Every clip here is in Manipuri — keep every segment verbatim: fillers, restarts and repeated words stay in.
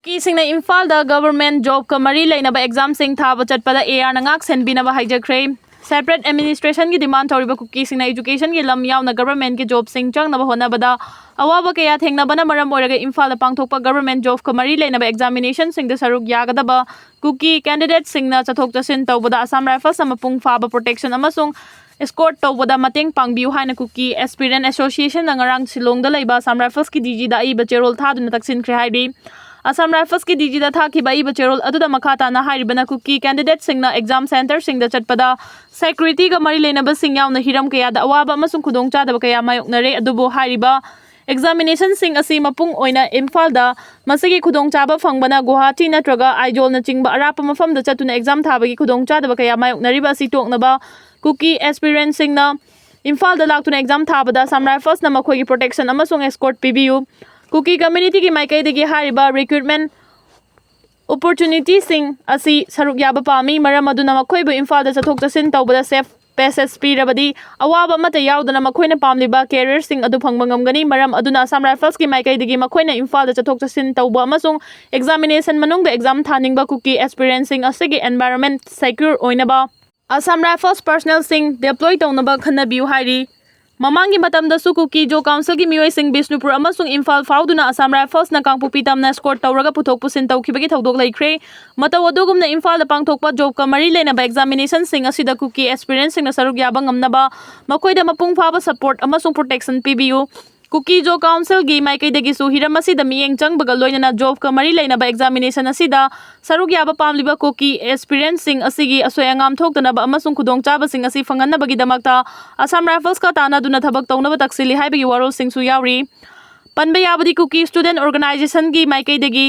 ꯀꯨꯀꯤꯁꯤꯡꯅ ꯏꯝꯐꯥꯜꯗ ꯒꯕꯔꯃꯦꯟ ꯖꯣꯕꯀ ꯃꯔꯤ ꯂꯩꯅꯕ ꯑꯦꯛꯖꯥꯝꯁꯤꯡ ꯊꯥꯕ ꯆꯠꯄꯗ ꯑꯦ ꯑꯥꯔꯅ ꯉꯥꯛ ꯁꯦꯟꯕꯤꯅꯕ ꯍꯥꯏꯖꯈ꯭ꯔꯦ꯫ ꯁꯦꯄꯔꯦꯠ ꯑꯦꯗꯃꯤꯅꯤꯁꯇ꯭ꯔꯦꯁꯟꯒꯤ ꯗꯤꯃꯥꯟ ꯇꯧꯔꯤꯕ ꯀꯨꯀꯤꯁꯤꯡꯅ ꯏꯖꯨꯀꯦꯁꯟꯒꯤ ꯂꯝ ꯌꯥꯎꯅ ꯒꯕꯔꯃꯦꯟꯒꯤ ꯖꯣꯕꯁꯤꯡ ꯆꯪꯅꯕ ꯍꯣꯠꯅꯕꯗ ꯑꯋꯥꯕ ꯀꯌꯥ ꯊꯦꯡꯅꯕꯅ ꯃꯔꯝ ꯑꯣꯏꯔꯒ ꯏꯝꯐꯥꯜꯗ ꯄꯥꯡꯊꯣꯛꯄ ꯒꯕꯔꯃꯦꯟ ꯖꯣꯕꯀ ꯃꯔꯤ ꯂꯩꯅꯕ ꯑꯦꯛꯖꯥꯃꯤꯅꯦꯁꯟꯁꯤꯡꯗ ꯁꯔꯨꯛ ꯌꯥꯒꯗꯕ ꯀꯨꯀꯤ ꯀꯦꯟꯗꯤꯗꯦꯠꯁꯤꯡꯅ ꯆꯠꯊꯣꯛ ꯆꯠꯁꯤꯟ ꯇꯧꯕꯗ ꯑꯁꯥꯝ ꯔꯥꯏꯐꯜꯁꯅ ꯃꯄꯨꯡ ꯐꯥꯕ ꯄ꯭ꯔꯣꯇꯦꯛꯁꯟ ꯑꯃꯁꯨꯡ ꯑꯦꯁꯀꯣꯔꯠ ꯇꯧꯕꯗ ꯃꯇꯦꯡ ꯄꯥꯡꯕꯤꯌꯨ ꯍꯥꯏꯅ ꯀꯨꯀꯤ ꯑꯦꯁꯄꯤꯔꯦꯟ ꯑꯦꯁꯣꯁꯤꯌꯦꯁꯟꯅ ꯉꯔꯥꯡ ꯁꯤꯂꯣꯡꯗ ꯂꯩꯕ ꯑꯁꯥꯝ ꯔꯥꯏꯐꯜꯁꯀꯤ ꯗꯤ ꯖꯤꯗ ꯑꯏꯕ ꯆꯦꯔꯣꯜ ꯊꯥꯗꯨꯅ ꯇꯛꯁꯤꯟꯈ꯭ꯔꯦ ꯍꯥꯏꯔꯤ꯫ ꯑꯁꯥꯝ ꯔꯥꯏꯐꯜꯁꯀꯤ ꯗꯤ ꯖꯤꯗ ꯊꯥꯈꯤꯕ ꯑꯏꯕ ꯆꯦꯔꯣꯜ ꯑꯗꯨꯗ ꯃꯈꯥ ꯇꯥꯅ ꯍꯥꯏꯔꯤꯕꯅ ꯀꯨꯀꯤ ꯀꯦꯟꯗꯤꯗꯦꯠꯁꯤꯡꯅ ꯑꯦꯛꯖꯥꯝ ꯁꯦꯟꯇꯔꯁꯤꯡꯗ ꯆꯠꯄꯗ ꯁꯦꯀ꯭ꯌꯨꯔꯤꯇꯤꯒ ꯃꯔꯤ ꯂꯩꯅꯕꯁꯤꯡ ꯌꯥꯎꯅ ꯍꯤꯔꯝ ꯀꯌꯥꯗ ꯑꯋꯥꯕ ꯑꯃꯁꯨꯡ ꯈꯨꯗꯣꯡꯆꯥꯗꯕ ꯀꯌꯥ ꯃꯥꯌꯣꯛꯅꯔꯦ꯫ ꯑꯗꯨꯕꯨ ꯍꯥꯏꯔꯤꯕ ꯑꯦꯛꯖꯥꯃꯤꯅꯦꯁꯟꯁꯤꯡ ꯑꯁꯤ ꯃꯄꯨꯡ ꯑꯣꯏꯅ ꯏꯝꯐꯥꯜꯗ, ꯃꯁꯤꯒꯤ ꯈꯨꯗꯣꯡꯆꯥꯕ ꯐꯪꯕꯅ ꯒꯨꯋꯥꯍꯥꯇꯤ ꯅꯠꯇ꯭ꯔꯒ ꯑꯥꯏꯖꯣꯜꯅꯆꯤꯡꯕ ꯑꯔꯥꯞꯄ ꯃꯐꯝꯗ ꯆꯠꯇꯨꯅ ꯑꯦꯛꯖꯥꯝ ꯊꯥꯕꯒꯤ ꯈꯨꯗꯣꯡꯆꯥꯗꯕ ꯀꯌꯥ ꯃꯥꯌꯣꯛꯅꯔꯤꯕ ꯑꯁꯤ ꯇꯣꯛꯅꯕ ꯀꯨꯀꯤ ꯑꯦꯁꯄꯤꯔꯦꯟꯁꯤꯡꯅ ꯏꯝꯐꯥꯜꯗ ꯂꯥꯛꯇꯨꯅ ꯑꯦꯛꯖꯥꯝ ꯊꯥꯕꯗ ꯑꯁꯥꯝ ꯔꯥꯏꯐꯜꯁꯅ ꯃꯈꯣꯏꯒꯤ ꯄ꯭ꯔꯣꯇꯦꯛꯁꯟ ꯑꯃꯁꯨꯡ ꯑꯦꯁꯀꯣꯔꯠ ꯄꯤꯕꯤꯌꯨ꯫ ꯀꯨꯀꯤ ꯀꯝꯃ꯭ꯌꯨꯅꯤꯇꯤꯒꯤ ꯃꯥꯏꯀꯩꯗꯒꯤ ꯍꯥꯏꯔꯤꯕ ꯔꯤꯀ꯭ꯔꯨꯠꯃꯦꯟ ꯑꯣꯄꯣꯔꯆꯨꯅꯤꯇꯤꯁꯤꯡ ꯑꯁꯤ ꯁꯔꯨꯛ ꯌꯥꯕ ꯄꯥꯝꯃꯤ꯫ ꯃꯔꯝ ꯑꯗꯨꯅ ꯃꯈꯣꯏꯕꯨ ꯏꯝꯐꯥꯜꯗ ꯆꯠꯊꯣꯛ ꯆꯠꯁꯤꯟ ꯇꯧꯕꯗ ꯁꯦꯐ ꯄꯦꯁꯦꯖ ꯄꯤꯔꯕꯗꯤ ꯑꯋꯥꯕ ꯑꯃꯠꯇ ꯌꯥꯎꯗꯅ ꯃꯈꯣꯏꯅ ꯄꯥꯝꯂꯤꯕ ꯀꯦꯔꯤꯌꯔꯁꯤꯡ ꯑꯗꯨ ꯐꯪꯕ ꯉꯝꯒꯅꯤ꯫ ꯃꯔꯝ ꯑꯗꯨꯅ ꯑꯁꯥꯝ ꯔꯥꯏꯐꯜꯁꯀꯤ ꯃꯥꯏꯀꯩꯗꯒꯤ ꯃꯈꯣꯏꯅ ꯏꯝꯐꯥꯜꯗ ꯆꯠꯊꯣꯛ ꯆꯠꯁꯤꯟ ꯇꯧꯕ ꯑꯃꯁꯨꯡ ꯑꯦꯛꯖꯥꯃꯤꯅꯦꯁꯟ ꯃꯅꯨꯡꯗ ꯑꯦꯛꯖꯥꯝ ꯊꯥꯅꯤꯡꯕ ꯀꯨꯀꯤ ꯑꯦꯁꯄꯤꯔꯦꯟꯁꯤꯡ ꯑꯁꯤꯒꯤ ꯑꯦꯟꯚꯥꯏꯔꯣꯟꯃꯦꯟ ꯁꯦꯀ꯭ꯌꯨꯔ ꯑꯣꯏꯅꯕ ꯑꯁꯥꯝ ꯔꯥꯏꯐꯜꯁ ꯄꯔꯁꯅꯦꯜꯁꯤꯡ ꯗꯦꯄ꯭ꯂꯣꯏ ꯇꯧꯅꯕ ꯈꯟꯅꯕꯤꯌꯨ ꯍꯥꯏꯔꯤ꯫ ꯃꯃꯥꯡꯒꯤ ꯃꯇꯝꯗꯁꯨ ꯀꯨꯀꯤ ꯖꯣ ꯀꯥꯎꯟꯁꯤꯜꯒꯤ ꯃꯤꯑꯣꯏꯁꯤꯡ ꯕꯤꯁꯅꯨꯄꯨꯔ ꯑꯃꯁꯨꯡ ꯏꯝꯐꯥꯜ ꯐꯥꯎꯗꯨꯅ ꯑꯁꯥꯝ ꯔꯥꯏꯐꯜꯁꯅ ꯀꯥꯡꯄꯣꯛꯄꯤ ꯇꯝꯅ ꯑꯦꯁꯀꯣꯔꯠ ꯇꯧꯔꯒ ꯄꯨꯊꯣꯛ ꯄꯨꯁꯤꯟ ꯇꯧꯈꯤꯕꯒꯤ ꯊꯧꯗꯣꯛ ꯂꯩꯈ꯭ꯔꯦ꯫ ꯃꯇꯧ ꯑꯗꯨꯒꯨꯝꯅ ꯏꯝꯐꯥꯜꯗ ꯄꯥꯡꯊꯣꯛꯄ ꯖꯣꯕꯀ ꯃꯔꯤ ꯂꯩꯅꯕ ꯑꯦꯛꯖꯥꯃꯤꯅꯦꯁꯟꯁꯤꯡ ꯑꯁꯤꯗ ꯀꯨꯀꯤ ꯑꯦꯁꯄꯤꯔꯦꯟꯁꯤꯡꯅ ꯁꯔꯨꯛ ꯌꯥꯕ ꯉꯝꯅꯕ ꯃꯈꯣꯏꯗ ꯃꯄꯨꯡ ꯐꯥꯕ ꯁꯄꯣꯔꯠ ꯑꯃꯁꯨꯡ ꯄ꯭ꯔꯣꯇꯦꯛꯁꯟ ꯄꯤꯕꯤꯌꯨ꯫ ꯀꯨꯀꯤ ꯖꯣ ꯀꯥꯎꯟꯁꯤꯜꯒꯤ ꯃꯥꯏꯀꯩꯗꯒꯤꯁꯨ ꯍꯤꯔꯝ ꯑꯁꯤꯗ ꯃꯤꯠꯌꯦꯡ ꯆꯪꯕꯒ ꯂꯣꯏꯅꯅ ꯖꯣꯕꯀ ꯃꯔꯤ ꯂꯩꯅꯕ ꯑꯦꯛꯖꯥꯃꯤꯅꯦꯁꯟ ꯑꯁꯤꯗ ꯁꯔꯨꯛ ꯌꯥꯕ ꯄꯥꯝꯂꯤꯕ ꯀꯨꯀꯤ ꯑꯦꯁꯄꯤꯔꯦꯟꯁꯤꯡ ꯑꯁꯤꯒꯤ ꯑꯁꯣꯏ ꯑꯉꯥꯝ ꯊꯣꯛꯇꯅꯕ ꯑꯃꯁꯨꯡ ꯈꯨꯗꯣꯡꯆꯥꯕꯁꯤꯡ ꯑꯁꯤ ꯐꯪꯍꯟꯅꯕꯒꯤꯗꯃꯛꯇ ꯑꯁꯥꯝ ꯔꯥꯏꯐꯜꯁꯀ ꯇꯥꯟꯅꯗꯨꯅ ꯊꯕꯛ ꯇꯧꯅꯕ ꯇꯛꯁꯤꯜꯂꯤ ꯍꯥꯏꯕꯒꯤ ꯋꯥꯔꯣꯜꯁꯤꯡꯁꯨ ꯌꯥꯎꯔꯤ꯫ ꯄꯟꯕ ꯌꯥꯕꯗꯤ ꯀꯨꯀꯤ ꯁ꯭ꯇꯨꯗꯦꯟꯠ ꯑꯣꯔꯒꯅꯥꯏꯖꯦꯁꯟꯒꯤ ꯃꯥꯏꯀꯩꯗꯒꯤ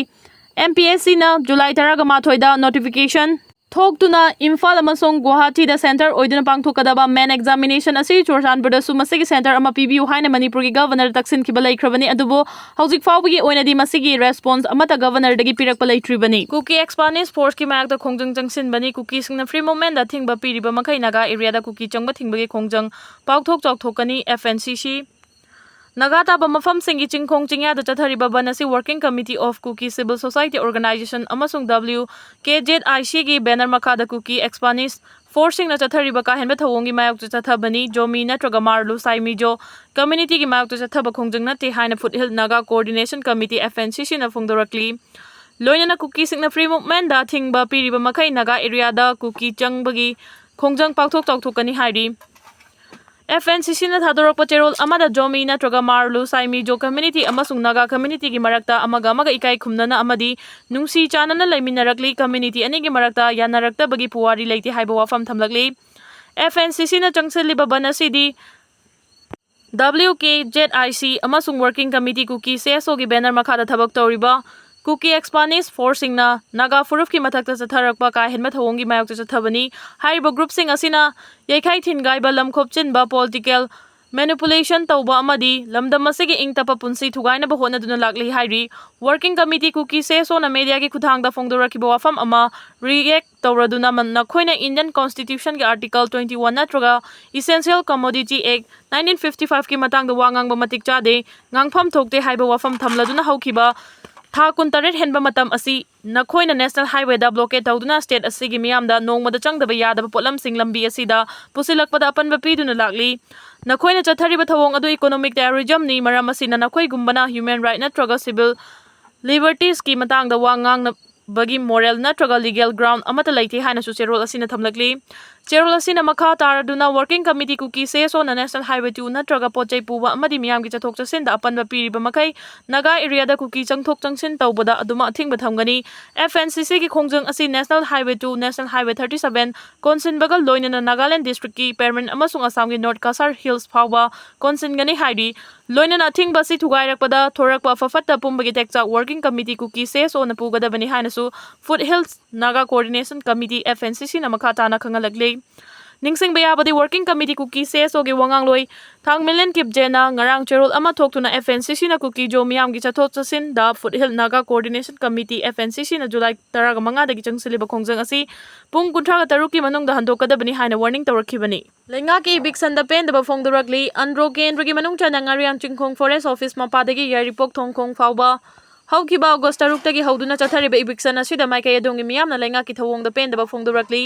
ꯑꯦꯝ ꯄꯤ ꯑꯦꯁ ꯁꯤꯅ ꯖꯨꯂꯥꯏ ꯇꯔꯥꯃꯥꯊꯣꯏꯗ ꯅꯣꯇꯤꯐꯤꯀꯦꯁꯟ ꯊꯣꯛꯇꯨꯅ ꯏꯝꯐꯥꯜ ꯑꯃꯁꯨꯡ ꯒꯨꯋꯥꯍꯥꯇꯤꯗ ꯁꯦꯟꯇꯔ ꯑꯣꯏꯗꯨꯅ ꯄꯥꯡꯊꯣꯛꯀꯗꯕ ꯃꯦꯟ ꯑꯦꯛꯖꯥꯃꯤꯅꯦꯁꯟ ꯑꯁꯤ ꯆꯨꯔꯆꯥꯟꯄꯨꯔꯗꯁꯨ ꯃꯁꯤꯒꯤ ꯁꯦꯟꯇꯔ ꯑꯃ ꯄꯤꯕꯤꯌꯨ ꯍꯥꯏꯅ ꯃꯅꯤꯄꯨꯔꯒꯤ ꯒꯚꯔꯅꯔ ꯇꯛꯁꯤꯟꯈꯤꯕ ꯂꯩꯈ꯭ꯔꯕꯅꯤ꯫ ꯑꯗꯨꯕꯨ ꯍꯧꯖꯤꯛ ꯐꯥꯎꯕꯒꯤ ꯑꯣꯏꯅꯗꯤ ꯃꯁꯤꯒꯤ ꯔꯦꯁꯄꯣꯟꯁ ꯑꯃꯠꯇ ꯒꯚꯔꯅꯔꯗꯒꯤ ꯄꯤꯔꯛꯄ ꯂꯩꯇ꯭ꯔꯤꯕꯅꯤ꯫ ꯀꯨꯀꯤ ꯑꯦꯛꯁꯄꯥꯟꯗꯤꯁ ꯐꯣꯔꯁꯀꯤ ꯃꯥꯌꯣꯛꯇ ꯈꯣꯡꯖꯪ ꯆꯪꯁꯤꯟꯕꯅꯤ꯫ ꯀꯨꯀꯤꯁꯤꯡꯅ ꯐ꯭ꯔꯤ ꯃꯨꯚꯃꯦꯟꯗ ꯑꯊꯤꯡꯕ ꯄꯤꯔꯤꯕ ꯃꯈꯩ ꯅꯥꯒꯥ ꯑꯦꯔꯤꯌꯥꯗ ꯀꯨꯀꯤ ꯆꯪꯕ ꯊꯤꯡꯕꯒꯤ ꯈꯣꯡꯖꯪ ꯄꯥꯛꯊꯣꯛ ꯆꯥꯎꯊꯣꯛꯀꯅꯤ꯫ ꯑꯦꯐ ꯑꯦꯟ ꯁꯤ ꯁꯤ ꯅꯥꯒꯥ ꯇꯥꯕ ꯃꯐꯝꯁꯤꯡꯒꯤ ꯆꯤꯡꯈꯣꯡ ꯆꯤꯡꯌꯥꯗ ꯆꯠꯊꯔꯤꯕ ꯕꯟ ꯑꯁꯤ Working Committee of Kuki Civil Society Organization ꯑꯃꯁꯨꯡ W K Z I Cꯒꯤ banner ꯃꯈꯥꯗ Kuki Expanist Forceꯁꯤꯡꯅ ꯆꯠꯊꯔꯤꯕ ꯀꯥ ꯍꯦꯟꯕ ꯊꯧꯑꯣꯡꯒꯤ ꯃꯥꯌꯣꯛꯇ ꯆꯠꯊꯕꯅꯤ꯫ ꯖꯣꯃꯤ ꯅꯠꯇ꯭ꯔꯒ ꯃꯥꯔꯂꯨ ꯁꯥꯏꯃꯤꯖꯣ communityꯒꯤ ꯃꯥꯌꯣꯛꯇ ꯆꯠꯊꯕ ꯈꯣꯡꯖꯪ ꯅꯠꯇꯦ ꯍꯥꯏꯅ Foothill Naga Coordination Committee, F N C Cꯅ ꯐꯣꯡꯗꯣꯔꯛꯂꯤ꯫ ꯂꯣꯏꯅꯅ ꯀꯨꯀꯤꯁꯤꯡꯅ free movementꯗ ꯑꯊꯤꯡꯕ ꯄꯤꯔꯤꯕ ꯃꯈꯩ ꯅꯥꯒꯥ areaꯗ ꯀꯨꯀꯤ ꯆꯪꯕꯒꯤ ꯈꯣꯡꯖꯪ ꯄꯥꯛꯊꯣꯛ ꯆꯥꯎꯊꯣꯛꯀꯅꯤ ꯍꯥꯏꯔꯤ꯫ F N C Cꯅ ꯊꯥꯗꯣꯔꯛꯄ ꯆꯦꯔꯣꯜ ꯑꯃꯗ ꯖꯣꯃꯤ ꯅꯠꯇ꯭ꯔꯒ ꯃꯥꯔꯂꯨ ꯁꯥꯏꯃꯤꯖꯣ community ꯑꯃꯁꯨꯡ ꯅꯥꯒꯥ communityꯒꯤ ꯃꯔꯛꯇ ꯑꯃꯒ ꯑꯃꯒ ꯏꯀꯥꯏ ꯈꯨꯝꯅꯅ ꯑꯃꯗꯤ ꯅꯨꯡꯁꯤ ꯆꯥꯟꯅꯅ ꯂꯩꯃꯤꯟꯅꯔꯛꯂꯤ꯫ Community ꯑꯅꯤꯒꯤ ꯃꯔꯛꯇ ꯌꯥꯅꯔꯛꯇꯕꯒꯤ ꯄꯨꯋꯥꯔꯤ ꯂꯩꯇꯦ ꯍꯥꯏꯕ ꯋꯥꯐꯝ ꯊꯝꯂꯛꯂꯤ꯫ F N C Cꯅ ꯆꯪꯁꯤꯜꯂꯤꯕ ꯕꯟ ꯑꯁꯤꯗꯤ W K Z I C ꯑꯃꯁꯨꯡ Working Committee Kuki C S Oꯒꯤ banner ꯃꯈꯥꯗ ꯊꯕꯛ ꯇꯧꯔꯤꯕ Kuki Expanist Forceꯁꯤꯡꯅ ꯅꯥꯒꯥ ꯐꯨꯔꯨꯞꯀꯤ ꯃꯊꯛꯇ ꯆꯠꯊꯔꯛꯄ ꯀꯥ ꯍꯦꯟꯕ ꯊꯧꯑꯣꯡꯒꯤ ꯃꯥꯌꯣꯛꯇ ꯆꯠꯊꯕꯅꯤ꯫ ꯍꯥꯏꯔꯤꯕ groupꯁꯤꯡ ꯑꯁꯤꯅ ꯌꯩꯈꯥꯏ ꯊꯤꯟꯒꯥꯏꯕ, ꯂꯝ ꯈꯣꯞꯆꯤꯟꯕ, political manipulation ꯇꯧꯕ ꯑꯃꯗꯤ ꯂꯝꯗꯝ ꯑꯁꯤꯒꯤ ꯏꯪ ꯇꯞꯄ ꯄꯨꯟꯁꯤ ꯊꯨꯒꯥꯏꯅꯕ ꯍꯣꯠꯅꯗꯨꯅ ꯂꯥꯛꯂꯤ ꯍꯥꯏꯔꯤ꯫ Working Committee Kuki C S Oꯅ mediaꯒꯤ ꯈꯨꯠꯊꯥꯡꯗ ꯐꯣꯡꯗꯣꯔꯛꯈꯤꯕ ꯋꯥꯐꯝ ꯑꯃ react ꯇꯧꯔꯗꯨꯅ ꯃ-, ꯅꯈꯣꯏꯅ Indian Constitutionꯒꯤ Article twenty-one ꯅꯠꯇ꯭ꯔꯒ Essential Commodity Act nineteen fifty-fiveꯀꯤ ꯃꯇꯥꯡꯗ ꯋꯥ ꯉꯥꯡꯕ ꯃꯇꯤꯛ ꯆꯥꯗꯦ, ꯉꯥꯡꯐꯝ ꯊꯣꯛꯇꯦ ꯍꯥꯏꯕ ꯋꯥꯐꯝ ꯊꯝꯂꯗꯨꯅ ꯍꯧꯈꯤꯕ ꯊꯥ ꯀꯨꯟꯇꯔꯦꯠ ꯍꯦꯟꯕ ꯃꯇꯝ ꯑꯁꯤ ꯅꯈꯣꯏꯅ National Highwayꯗ blockade ꯇꯧꯗꯨꯅ state ꯑꯁꯤꯒꯤ ꯃꯤꯌꯥꯝꯗ ꯅꯣꯡꯃꯗ ꯆꯪꯗꯕ ꯌꯥꯗꯕ ꯄꯣꯠꯂꯝꯁꯤꯡ ꯂꯝꯕꯤ ꯑꯁꯤꯗ ꯄꯨꯁꯤꯜꯂꯛꯄꯗ ꯑꯄꯟꯕ ꯄꯤꯗꯨꯅ ꯂꯥꯛꯂꯤ꯫ ꯅꯈꯣꯏꯅ ꯆꯠꯊꯔꯤꯕ ꯊꯧꯑꯣꯡ ꯑꯗꯨ economic terrorismꯅꯤ, ꯃꯔꯝ ꯑꯁꯤꯅ ꯅꯈꯣꯏꯒꯨꯝꯕꯅ human right ꯅꯠꯇ꯭ꯔꯒ civil libertiesꯀꯤ ꯃꯇꯥꯡꯗ ꯋꯥ ꯉꯥꯡꯅꯕꯒꯤ moral ꯅꯠꯇ꯭ꯔꯒ legal ground ꯑꯃꯠꯇ ꯂꯩꯇꯦ ꯍꯥꯏꯅꯁꯨ ꯆꯦꯔꯣꯜ ꯑꯁꯤꯅ ꯊꯝꯂꯛꯂꯤ꯫ ꯆꯦꯔꯣꯜ ꯑꯁꯤꯅ ꯃꯈꯥ ꯇꯥꯔꯗꯨꯅ Working Committee Kuki C S Oꯅ National Highway two ꯅꯠꯇ꯭ꯔꯒ ꯄꯣꯠ ꯆꯩ ꯄꯨꯕ ꯑꯃꯗꯤ ꯃꯤꯌꯥꯝꯒꯤ ꯆꯠꯊꯣꯛ ꯆꯠꯁꯤꯟꯗ ꯑꯄꯟꯕ ꯄꯤꯔꯤꯕ ꯃꯈꯩ ꯅꯥꯒꯥ areaꯗ ꯀꯨꯀꯤ ꯆꯪꯊꯣꯛ ꯆꯪꯁꯤꯟ ꯇꯧꯕꯗ ꯑꯗꯨꯃꯛ ꯑꯊꯤꯡꯕ ꯊꯝꯒꯅꯤ꯫ F N C Cꯒꯤ ꯈꯣꯡꯖꯪ ꯑꯁꯤ National Highway two, National Highway thirty-seven ꯀꯣꯟꯁꯤꯟꯕꯒ ꯂꯣꯏꯅꯅ ꯅꯥꯒꯥꯂꯦꯟ districtꯀꯤ Permen ꯑꯃꯁꯨꯡ ꯑꯁꯥꯝꯒꯤ North Cachar Hills ꯐꯥꯎꯕ ꯀꯣꯟꯁꯤꯟꯒꯅꯤ ꯍꯥꯏꯔꯤ꯫ ꯂꯣꯏꯅꯅ ꯑꯊꯤꯡꯕ ꯑꯁꯤ ꯊꯨꯒꯥꯏꯔꯛꯄꯗ ꯊꯣꯔꯛꯄ ꯑꯐ ꯐꯠꯇ ꯄꯨꯝꯕꯒꯤ ꯇꯦꯛꯆꯥꯛ Working Committee Kuki C S Oꯅ ꯄꯨꯒꯗꯕꯅꯤ ꯍꯥꯏꯅꯁꯨ Foothills Naga Coordination Committee, F N C Cꯅ ꯃꯈꯥ ꯇꯥꯅ ꯈꯪꯍꯜꯂꯛꯂꯤ꯫ ꯅꯤꯡꯁꯤꯡꯕ ꯌꯥꯕꯗꯤ, Working Committee ꯀꯨꯀꯤ CSO ꯒꯤ ꯋꯥꯉꯥꯡꯂꯣꯏ ꯊꯥꯡꯃꯤꯂꯦꯟ ꯀꯤꯞꯖꯦꯅ ꯉꯔꯥꯡ ꯆꯦꯔꯣꯜ ꯑꯃ ꯊꯣꯛꯇꯨꯅ F N C C ꯅ ꯀꯨꯀꯤꯖꯣ ꯃꯤꯌꯥꯝꯒꯤ ꯆꯠꯊꯣꯛ ꯆꯠꯁꯤꯟꯗ Foothill Naga Coordination Committee, F N C C ꯅ July ꯇꯔꯥꯃꯉꯥꯗꯒꯤ ꯆꯪꯁꯤꯜꯂꯤꯕ ꯈꯣꯡꯖꯪ ꯑꯁꯤ ꯄꯨꯡ ꯀꯨꯟꯊ꯭ꯔꯥ ꯇꯔꯨꯛꯀꯤ ꯃꯅꯨꯡꯗ ꯍꯟꯗꯣꯛꯀꯗꯕꯅꯤ ꯍꯥꯏꯅ warning ꯇꯧꯔꯛꯈꯤꯕꯅꯤ꯫ ꯂꯩꯉꯥꯛꯀꯤ eviction ꯗ ꯄꯦꯟꯗꯕ ꯐꯣꯡꯗꯣꯔꯛꯂꯤ꯫ UNRO ꯀꯦꯟꯗ꯭ꯔꯒꯤ ꯃꯅꯨꯡ ꯆꯟꯅ ꯉꯥꯔꯤꯌꯥꯟ ꯆꯤꯡꯈꯣꯡ Forest Office ꯃꯄꯥꯗꯒꯤ ꯌꯥꯏꯔꯤꯄꯣꯛ ꯊꯣꯡꯈꯣꯡ ꯐꯥꯎꯕ ꯍꯧꯈꯤꯕ August ꯇꯔꯨꯛꯇꯒꯤ ꯍꯧꯗꯨꯅ ꯆꯠꯊꯔꯤꯕ eviction ꯑꯁꯤꯗ ꯃꯥꯏꯀꯩ ꯑꯗꯣꯝꯒꯤ ꯃꯤꯌꯥꯝꯅ ꯂꯩꯉꯥꯛꯀꯤ ꯊꯧꯑꯣꯡꯗ ꯄꯦꯟꯗꯕ ꯐꯣꯡꯗꯣꯔꯛꯂꯤ꯫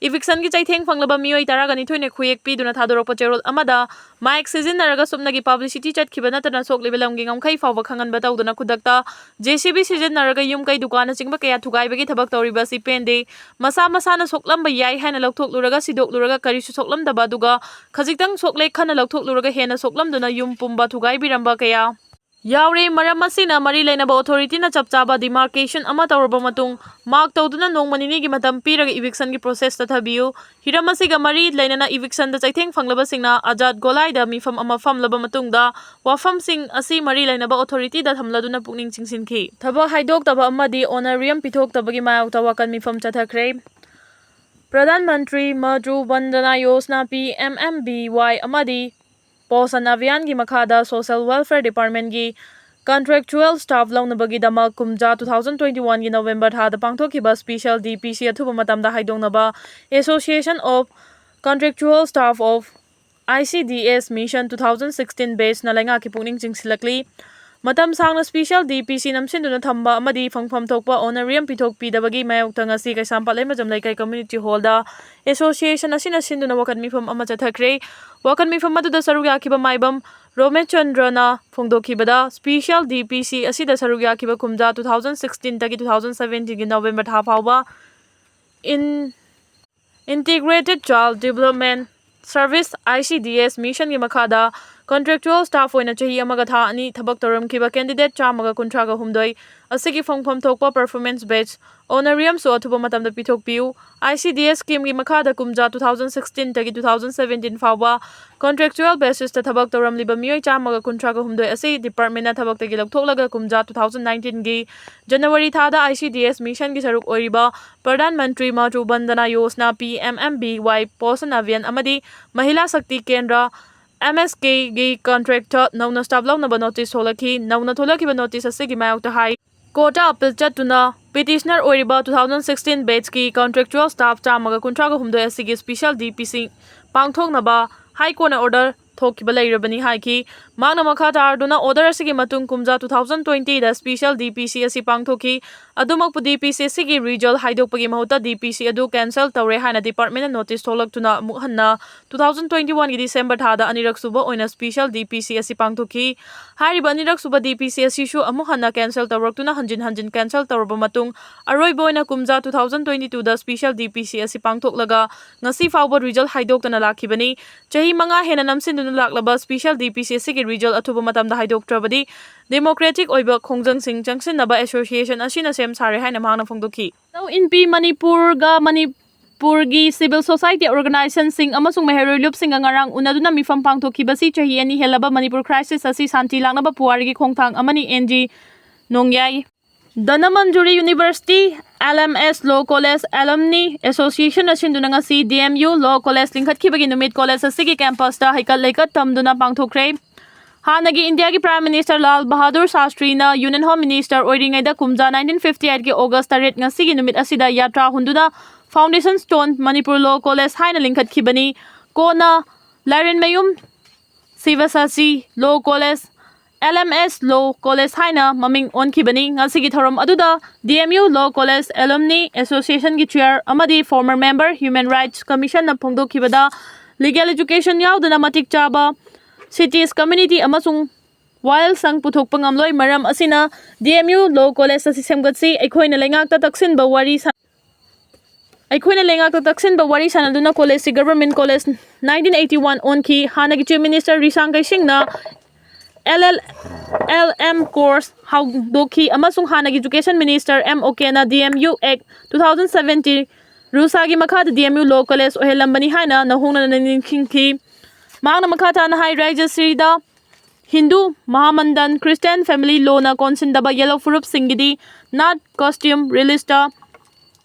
Eviction ꯒꯤ ꯆꯩꯊꯦꯡ ꯐꯪꯂꯕ ꯃꯤꯑꯣꯏ ꯇꯔꯥꯒ ꯅꯤꯊꯣꯏꯅ ꯈꯨꯌꯦꯛ ꯄꯤꯗꯨꯅ ꯊꯥꯗꯣꯔꯛꯄ ꯆꯦꯔꯣꯜ ꯑꯃꯗ, mic ꯁꯤꯖꯤꯟꯅꯔꯒ ꯁꯨꯞꯅꯒꯤ publicity ꯆꯠꯈꯤꯕ ꯅꯠꯇꯅ ꯁꯣꯛꯂꯤꯕ ꯂꯝꯒꯤ ꯉꯝꯈꯩ ꯐꯥꯎꯕ ꯈꯪꯍꯟꯕ ꯇꯧꯗꯅ, ꯈꯨꯗꯛꯇ J C B ꯁꯤꯖꯤꯟꯅꯔꯒ ꯌꯨꯝ ꯀꯩ, ꯗꯨꯀꯥꯟꯅꯆꯤꯡꯕ ꯀꯌꯥ ꯊꯨꯒꯥꯏꯕꯒꯤ ꯊꯕꯛ ꯇꯧꯔꯤꯕ ꯑꯁꯤ ꯄꯦꯟꯗꯦ꯫ ꯃꯁꯥ ꯃꯁꯥꯅ ꯁꯣꯛꯂꯝꯕ ꯌꯥꯏ ꯍꯥꯏꯅ ꯂꯧꯊꯣꯛꯂꯨꯔꯒ ꯁꯤꯗꯣꯛꯂꯨꯔꯒ ꯀꯔꯤꯁꯨ ꯁꯣꯛꯂꯝꯗꯕ, ꯑꯗꯨꯒ ꯈꯖꯤꯛꯇꯪ ꯁꯣꯛꯂꯦ ꯈꯟꯅ ꯂꯧꯊꯣꯛꯂꯨꯔꯒ ꯍꯦꯟꯅ ꯁꯣꯛꯂꯝꯗꯨꯅ ꯌꯨꯝ ꯄꯨꯝꯕ ꯊꯨꯒꯥꯏꯕꯤꯔꯝꯕ ꯀꯌꯥ ꯌꯥꯎꯔꯦ꯫ ꯃꯔꯝ ꯑꯁꯤꯅ ꯃꯔꯤ ꯂꯩꯅꯕ authority ꯅ ꯆꯞ ꯆꯥꯕ demarcation ꯑꯃ ꯇꯧꯔꯕ ꯃꯇꯨꯡ, mark ꯇꯧꯗꯨꯅ ꯅꯣꯡꯃ ꯅꯤꯅꯤꯒꯤ ꯃꯇꯝ ꯄꯤꯔꯒ eviction ꯒꯤ process ꯆꯠꯊꯕꯤꯌꯨ꯫ ꯍꯤꯔꯝ ꯑꯁꯤꯒ ꯃꯔꯤ ꯂꯩꯅꯅ eviction ꯗ ꯆꯩꯊꯦꯡ ꯐꯪꯂꯕꯁꯤꯡꯅ ꯑꯖꯥꯗ ꯒꯣꯂꯥꯏꯗ ꯃꯤꯐꯝ ꯑꯃ ꯐꯝꯂꯕ ꯃꯇꯨꯡꯗ, ꯋꯥꯐꯝꯁꯤꯡ ꯑꯁꯤ ꯃꯔꯤ ꯂꯩꯅꯕ authority ꯗ ꯊꯝꯂꯗꯨꯅ ꯄꯨꯛꯅꯤꯡ ꯆꯤꯡꯁꯤꯟꯈꯤ꯫ ꯊꯕꯛ ꯍꯥꯏꯗꯣꯛꯇꯕ ꯑꯃꯗꯤ honorarium ꯄꯤꯊꯣꯛꯇꯕꯒꯤ ꯃꯥꯌꯣꯛꯇ ꯋꯥꯀꯟ ꯃꯤꯐꯝ ꯆꯠꯊꯈ꯭ꯔꯦ꯫ ꯄ꯭ꯔꯙꯥꯟ ꯃꯟꯇ꯭ꯔꯤ ꯃꯥꯇ꯭ꯔꯨ ꯕꯟꯗꯅꯥ Yojana, P M M B Y, ꯑꯃꯗꯤ ꯄꯣꯁꯟ ꯑꯚꯤꯌꯥꯟꯒꯤ ꯃꯈꯥꯗ Social Welfare Department ꯀꯤ contractual staff ꯂꯧꯅꯕꯒꯤꯗꯃꯛ ꯀꯨꯝꯖꯥ two thousand twenty one ꯒꯤ November ꯊꯥꯗ ꯄꯥꯡꯊꯣꯛꯈꯤꯕ special D P C ꯑꯊꯨꯕ ꯃꯇꯝꯗ ꯍꯥꯏꯗꯣꯛꯅꯕ Association of Contractual Staff of I C D S Mission two thousand sixteen batch ꯅ ꯂꯩꯉꯥꯛꯀꯤ ꯄꯨꯛꯅꯤꯡ ꯆꯤꯡꯁꯤꯜꯂꯛꯂꯤ꯫ ꯃꯇꯝ ꯁꯥꯡꯅ special D P C ꯅꯝꯁꯤꯟꯗꯨꯅ ꯊꯝꯕ ꯑꯃꯗꯤ ꯐꯪꯐꯝ ꯊꯣꯛꯄ honorarium ꯄꯤꯊꯣꯛꯄꯤꯗꯕꯒꯤ ꯃꯥꯌꯣꯛꯇ ꯉꯁꯤ ꯀꯩꯁꯥꯝꯄꯥꯠ ꯂꯩꯃꯖꯝ ꯂꯩꯀꯥꯏ community hall ꯗ association ꯑꯁꯤꯅ ꯁꯤꯟꯗꯨꯅ ꯋꯥꯀꯠ ꯃꯤꯐꯝ ꯑꯃ ꯆꯠꯊꯈ꯭ꯔꯦ꯫ ꯋꯥꯀꯠ ꯃꯤꯐꯝ ꯑꯗꯨꯗ ꯁꯔꯨꯛ ꯌꯥꯈꯤꯕ ꯃꯥꯏꯕꯝ ꯔꯣꯃꯦꯆꯟꯗ꯭ꯔꯅ ꯐꯣꯡꯗꯣꯛꯈꯤꯕꯗ, special D P C ꯑꯁꯤꯗ ꯁꯔꯨꯛ ꯌꯥꯈꯤꯕ ꯀꯨꯝꯖꯥ two thousand sixteen ꯗꯒꯤ two thousand seventeen ꯒꯤ November ꯊꯥ ꯐꯥꯎꯕ in Integrated Child Development Service, I C D S Mission ꯒꯤ ꯃꯈꯥꯗ Contractual staff ꯑꯣꯏꯅ ꯆꯍꯤ ꯑꯃꯒ ꯊꯥ ꯑꯅꯤ ꯊꯕꯛ ꯇꯧꯔꯝꯈꯤꯕ candidate ꯆꯥꯝꯃꯒ ꯀꯨꯟꯊ꯭ꯔꯥꯒ ꯍꯨꯝꯗꯣꯏ ꯑꯁꯤꯒꯤ ꯐꯪꯐꯝ ꯊꯣꯛꯄ performance based honorariumꯁꯨ ꯑꯊꯨꯕ ꯃꯇꯝꯗ ꯄꯤꯊꯣꯛꯄꯤꯌꯨ꯫ I C D S schemeꯒꯤ ꯃꯈꯥꯗ ꯀꯨꯝꯖꯥ two thousand sixteenꯗꯒꯤ two thousand seventeen ꯐꯥꯎꯕ contractual basisꯇ ꯊꯕꯛ ꯇꯧꯔꯝꯂꯤꯕ ꯃꯤꯑꯣꯏ ꯆꯥꯝꯃꯒ ꯀꯨꯟꯊ꯭ꯔꯥꯒ ꯍꯨꯝꯗꯣꯏ ꯑꯁꯤ departmentꯅ ꯊꯕꯛꯇꯒꯤ ꯂꯧꯊꯣꯛꯂꯒ ꯀꯨꯝꯖꯥ two thousand nineteenꯒꯤ January ꯊꯥꯗ I C D S missionꯒꯤ ꯁꯔꯨꯛ ꯑꯣꯏꯔꯤꯕ Pradhan Mantri Matru Vandana Yojana P M M B Y Poshan Abhiyan ꯑꯃꯗꯤ Mahila Shakti Kendra M S Kꯒꯤ contractꯇ ꯅꯧꯅ staff ꯂꯧꯅꯕ notice ꯊꯣꯛꯂꯛꯈꯤ꯫ ꯅꯧꯅ ꯊꯣꯛꯂꯛꯈꯤꯕ notice ꯑꯁꯤꯒꯤ ꯃꯥꯌꯣꯛꯇ High Courtꯇ appeal ꯆꯠꯇꯨꯅ petitioner ꯑꯣꯏꯔꯤꯕ two thousand sixteen batchꯀꯤ contractual staff ꯆꯥꯝꯃꯒ ꯀꯨꯟꯊ꯭ꯔꯥꯒ ꯍꯨꯝꯗꯣꯏ ꯑꯁꯤꯒꯤ special D P C ꯄꯥꯡꯊꯣꯛꯅꯕ High Courtꯅ order ꯊꯣꯛꯈꯤꯕ ꯂꯩꯔꯕꯅꯤ ꯍꯥꯏꯈꯤ꯫ ꯃꯍꯥꯛꯅ ꯃꯈꯥ ꯇꯥꯔꯗꯨꯅ order ꯑꯁꯤꯒꯤ ꯃꯇꯨꯡ ꯀꯨꯝꯖꯥ two thousand twentyꯗ special D P C ꯑꯁꯤ ꯄꯥꯡꯊꯣꯛꯈꯤ꯫ ꯑꯗꯨꯃꯛꯄꯨ D P C ꯑꯁꯤꯒꯤ result ꯍꯥꯏꯗꯣꯛꯄꯒꯤ ꯃꯍꯨꯠꯇ D P C ꯑꯗꯨ cancel ꯇꯧꯔꯦ ꯍꯥꯏꯅ departmentꯅ notice ꯊꯣꯛꯂꯛꯇꯨꯅ ꯑꯃꯨꯛ ꯍꯟꯅ two thousand twenty-oneꯒꯤ December ꯊꯥꯗ ꯑꯅꯤꯔꯛ ꯁꯨꯕ ꯑꯣꯏꯅ special D P C ꯑꯁꯤ ꯄꯥꯡꯊꯣꯛꯈꯤ꯫ ꯍꯥꯏꯔꯤꯕ ꯑꯅꯤꯔꯛ ꯁꯨꯕ D P C ꯑꯁꯤꯁꯨ ꯑꯃꯨꯛ ꯍꯟꯅ cancel ꯇꯧꯔꯛꯇꯨꯅ ꯍꯟꯖꯤꯟ ꯍꯟꯖꯤꯟ cancel ꯇꯧꯔꯕ ꯃꯇꯨꯡ ꯑꯔꯣꯏꯕ ꯑꯣꯏꯅ ꯀꯨꯝꯖꯥ two thousand twenty-twoꯗ special D P C ꯑꯁꯤ ꯄꯥꯡꯊꯣꯛꯂꯒ ꯉꯁꯤ ꯐꯥꯎꯕ result ꯍꯥꯏꯗꯣꯛꯇꯅ ꯂꯥꯛꯈꯤꯕꯅꯤ꯫ ꯆꯍꯤ ꯃꯉꯥ ꯍꯦꯟꯅ ꯅꯝꯁꯤꯟꯗꯨꯅ ꯂꯥꯛꯂꯕ special D P C ꯑꯁꯤꯒꯤ result ꯑꯊꯨꯕ ꯃꯇꯝꯗ ꯍꯥꯏꯗꯣꯛꯇ꯭ꯔꯕꯗꯤ democratic ꯑꯣꯏꯕ ꯈꯣꯡꯖꯪꯁꯤꯡ ꯆꯪꯁꯤꯟꯅꯕ association ꯑꯁꯤꯅ ꯁꯦꯝ ꯁꯥꯔꯦ ꯍꯥꯏꯅ ꯃꯍꯥꯛꯅ ꯐꯣꯡꯗꯣꯛꯈꯤ꯫ ꯅꯧ ꯏꯟꯄꯤ ꯃꯅꯤꯄꯨꯔꯒ ꯃꯅꯤꯄꯨꯔꯒꯤ civil society organizationꯁꯤꯡ ꯑꯃꯁꯨꯡ ꯃꯍꯩꯔꯣꯏ ꯂꯨꯞꯁꯤꯡꯒ ꯉꯔꯥꯡ ꯎꯅꯗꯨꯅ ꯃꯤꯐꯝ ꯄꯥꯡꯊꯣꯛꯈꯤꯕꯁꯤ ꯆꯍꯤ ꯑꯅꯤ ꯍꯦꯜꯂꯕ ꯃꯅꯤꯄꯨꯔ crisis ꯑꯁꯤ ꯁꯥꯟꯇꯤ ꯂꯥꯛꯅꯕ ꯄꯨꯋꯥꯔꯤꯒꯤ ꯈꯣꯡꯊꯥꯡ ꯑꯃꯅꯤ, ꯑꯦꯟ ꯖꯤ ꯅꯣꯡꯌꯥꯏ꯫ Dhanamanjuri University, L M S Law College Alumni Associationꯅ ꯁꯤꯟꯗꯨꯅ ꯉꯁꯤ D M U Law College ꯂꯤꯡꯈꯠꯈꯤꯕꯒꯤ ꯅꯨꯃꯤꯠ college ꯑꯁꯤꯒꯤ campusꯇ ꯍꯩꯀꯠ ꯂꯩꯀꯠ ꯇꯝꯗꯨꯅ ꯄꯥꯡꯊꯣꯛꯈ꯭ꯔꯦ꯫ ꯍꯥꯟꯅꯒꯤ ꯏꯟꯗꯤꯌꯥꯒꯤ Prime Minister Lal Bahadur ꯁꯥꯁꯇ꯭ꯔꯤꯅ Union Home Minister ꯑꯣꯏꯔꯤꯉꯩꯗ ꯀꯨꯝꯖꯥ nineteen fifty eightꯀꯤ August ꯇꯔꯦꯠ ꯉꯁꯤꯒꯤ ꯅꯨꯃꯤꯠ ꯑꯁꯤꯗ ꯌꯥꯇ꯭ꯔꯥ ꯍꯨꯟꯗꯨꯅ Foundation Stone Manipur Law College ꯍꯥꯏꯅ ꯂꯤꯡꯈꯠꯈꯤꯕꯅꯤ꯫ ꯀꯣꯟꯅ ꯂꯥꯏꯔꯦꯟꯃꯌꯨꯝ ꯁꯤꯕꯁꯥꯆꯤ Law College, L M S Law College ꯍꯥꯏꯅ ꯃꯃꯤꯡ ꯑꯣꯟꯈꯤꯕꯅꯤ꯫ ꯉꯁꯤꯒꯤ ꯊꯧꯔꯝ ꯑꯗꯨꯗ D M U Law College Alumni Associationꯒꯤ chair ꯑꯃꯗꯤ former member Human Rights Commissionꯅ ꯐꯣꯡꯗꯣꯛꯈꯤꯕꯗ legal education ꯌꯥꯎꯗꯅ ꯃꯇꯤꯛ ꯆꯥꯕ cities, community ꯑꯃꯁꯨꯡ ꯋꯥꯌꯦꯜꯁꯪ ꯄꯨꯊꯣꯛꯄ ꯉꯝꯂꯣꯏ꯫ ꯃꯔꯝ ꯑꯁꯤꯅ D M U Law College ꯑꯁꯤ ꯁꯦꯝꯒꯠꯁꯤ꯫ ꯑꯩꯈꯣꯏꯅ ꯂꯩꯉꯥꯛꯇ ꯇꯛꯁꯤꯟꯕ ꯋꯥꯔꯤ ꯁꯥ- ꯑꯩꯈꯣꯏꯅ ꯂꯩꯉꯥꯛꯇ ꯇꯛꯁꯤꯟꯕ ꯋꯥꯔꯤ ꯁꯥꯟꯅꯗꯨꯅ ꯀꯣꯂꯦꯖꯁꯤ government college nineteen eighty one ꯑꯣꯟꯈꯤ꯫ ꯍꯥꯟꯅꯒꯤ ꯆꯤꯐ ꯃꯤꯅꯤꯁꯇꯔ ꯔꯤꯁꯥꯡ ꯀꯩꯁꯤꯡꯅ L L L M course ꯍꯧꯗꯣꯛꯈꯤ ꯑꯃꯁꯨꯡ ꯍꯥꯟꯅꯒꯤ ꯏꯖꯨꯀꯦꯁꯟ ꯃꯤꯅꯤꯁꯇꯔ ꯑꯦꯝ ꯑꯣꯀꯦꯅ D M U act two thousand seventeen ꯔꯨꯁꯥꯒꯤ ꯃꯈꯥꯗ D M U law college ꯑꯣꯏꯍꯜꯂꯝꯕꯅꯤ ꯍꯥꯏꯅ ꯅꯧꯍꯧꯅꯅ ꯅꯤꯡꯁꯤꯡꯈꯤ꯫ ꯃꯍꯥꯛꯅ ꯃꯈꯥ ꯇꯥꯅ ꯍꯥꯏ, ꯔꯥꯖ꯭ꯌꯁꯤꯗ ꯍꯤꯟꯗꯨ ꯃꯍꯥꯃꯟꯗꯟ ꯈ꯭ꯔꯤꯁꯇꯤꯌꯥꯟ ꯐꯦꯃꯤꯂꯤ ꯂꯣꯅ ꯀꯣꯟꯁꯤꯟꯗꯕ ꯌꯦꯜꯂꯣ ꯐꯨꯔꯨꯞꯁꯤꯡꯒꯤꯗꯤ ꯅꯥꯠ ꯀꯁꯇ꯭ꯌꯨꯝ ꯔꯤꯂꯤꯖꯇ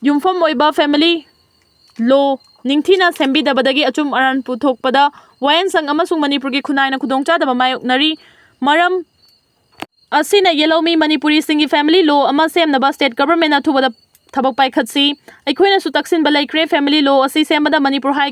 ꯌꯨꯝꯐꯝ ꯑꯣꯏꯕ ꯐꯦꯃꯤꯂꯤ ꯂꯣ ꯅꯤꯡꯊꯤꯅ ꯁꯦꯝꯕꯤꯗꯕꯗꯒꯤ ꯑꯆꯨꯝ ꯑꯔꯥꯟ ꯄꯨꯊꯣꯛꯄꯗ ꯋꯥꯌꯦꯜꯁꯪ ꯑꯃꯁꯨꯡ ꯃꯅꯤꯄꯨꯔꯒꯤ ꯈꯨꯟꯅꯥꯏꯅ ꯈꯨꯗꯣꯡꯆꯥꯗꯕ ꯃꯥꯌꯣꯛꯅꯔꯤ꯫ ꯃꯔꯝ ꯑꯁꯤꯅ ꯌꯦꯜꯍꯧꯃꯤ ꯃꯅꯤꯄꯨꯔꯤꯁꯤꯡꯒꯤ ꯐꯦꯃꯤꯂꯤ ꯂꯣ ꯑꯃ ꯁꯦꯝꯅꯕ ꯁ꯭ꯇꯦꯠ ꯒꯚꯔꯟꯃꯦꯟꯠꯅ ꯑꯊꯨꯕꯗ ꯊꯕꯛ ꯄꯥꯏꯈꯠꯁꯤ꯫ ꯑꯩꯈꯣꯏꯅꯁꯨ ꯇꯛꯁꯤꯟꯕ ꯂꯩꯈ꯭ꯔꯦ꯫ ꯐꯦꯃꯤꯂꯤ ꯂꯣ ꯑꯁꯤ ꯁꯦꯝꯕꯗ Manipur high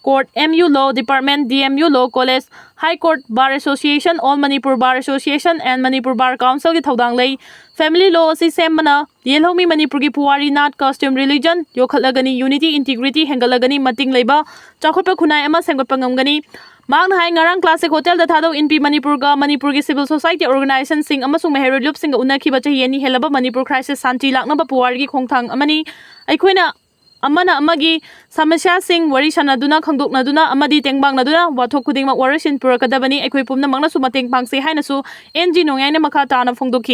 court, M U law department, D M U law college, high court, bar association, all Manipur bar association and Manipur bar ꯀꯥꯎꯟꯁꯤꯜꯒꯤ ꯊꯧꯗꯥꯡ ꯂꯩ꯫ ꯐꯦꯃꯤꯂꯤ ꯂꯣ ꯑꯁꯤ ꯁꯦꯝꯕꯅ ꯌꯦꯜꯍꯧꯃꯤ ꯃꯅꯤꯄꯨꯔꯒꯤ ꯄꯨꯋꯥꯔꯤ, ꯅꯥꯠ, ꯀꯁꯇ꯭ꯌꯨꯝ, ꯔꯤꯂꯤꯖꯟ ꯌꯣꯛꯈꯠꯂꯒꯅꯤ, ꯌꯨꯅꯤꯇꯤ, ꯏꯟꯇꯤꯒ꯭ꯔꯤꯇꯤ ꯍꯦꯟꯒꯠꯂꯒꯅꯤ, ꯃꯇꯤꯡ ꯂꯩꯕ ꯆꯥꯎꯈꯠꯄ ꯈꯨꯟꯅꯥꯏ ꯑꯃ ꯁꯦꯝꯒꯠꯄ ꯉꯝꯒꯅꯤ꯫ ꯃꯍꯥꯛꯅ ꯍꯥꯏ, ꯉꯔꯥꯡ ꯀ꯭ꯂꯥꯁꯤꯛ ꯍꯣꯇꯦꯜꯗ ꯊꯥꯗꯧ ꯏꯟꯄꯤ ꯃꯅꯤꯄꯨꯔꯒ ꯃꯅꯤꯄꯨꯔꯒꯤ ꯁꯤꯚꯤꯜ ꯁꯣꯁꯥꯏꯇꯤ ꯑꯣꯔꯒꯅꯥꯏꯖꯦꯁꯟꯁꯤꯡ ꯑꯃꯁꯨꯡ ꯃꯍꯩꯔꯣꯏ ꯂꯨꯞꯁꯤꯡꯒ ꯎꯅꯈꯤꯕ ꯆꯍꯤ ꯑꯅꯤ ꯍꯦꯜꯂꯕ ꯃꯅꯤꯄꯨꯔ ꯈ꯭ꯔꯥꯏꯁꯤꯁ ꯁꯥꯟꯇꯤ ꯂꯥꯛꯅꯕ ꯄꯨꯋꯥꯔꯤꯒꯤ ꯈꯣꯡꯊꯥꯡ ꯑꯃꯅꯤ꯫ ꯑꯩꯈꯣꯏꯅ ꯑꯃꯅ ꯑꯃꯒꯤ ꯁꯃꯁ꯭ꯌꯥꯁꯤꯡ ꯋꯥꯔꯤ ꯁꯥꯟꯅꯗꯨꯅ, ꯈꯪꯗꯣꯛꯅꯗꯨꯅ ꯑꯃꯗꯤ ꯇꯦꯡꯕꯥꯡꯅꯗꯨꯅ ꯋꯥꯊꯣꯛ ꯈꯨꯗꯤꯡꯃꯛ ꯋꯥꯔꯣꯏꯁꯤꯟ ꯄꯨꯔꯛꯀꯗꯕꯅꯤ꯫ ꯑꯩꯈꯣꯏ ꯄꯨꯝꯅꯃꯛꯅꯁꯨ ꯃꯇꯦꯡ ꯄꯥꯡꯁꯤ ꯍꯥꯏꯅꯁꯨ ꯑꯦꯟ ꯖꯤ ꯅꯣꯡꯌꯥꯏꯅ ꯃꯈꯥ ꯇꯥꯅ ꯐꯣꯡꯗꯣꯛꯈꯤ꯫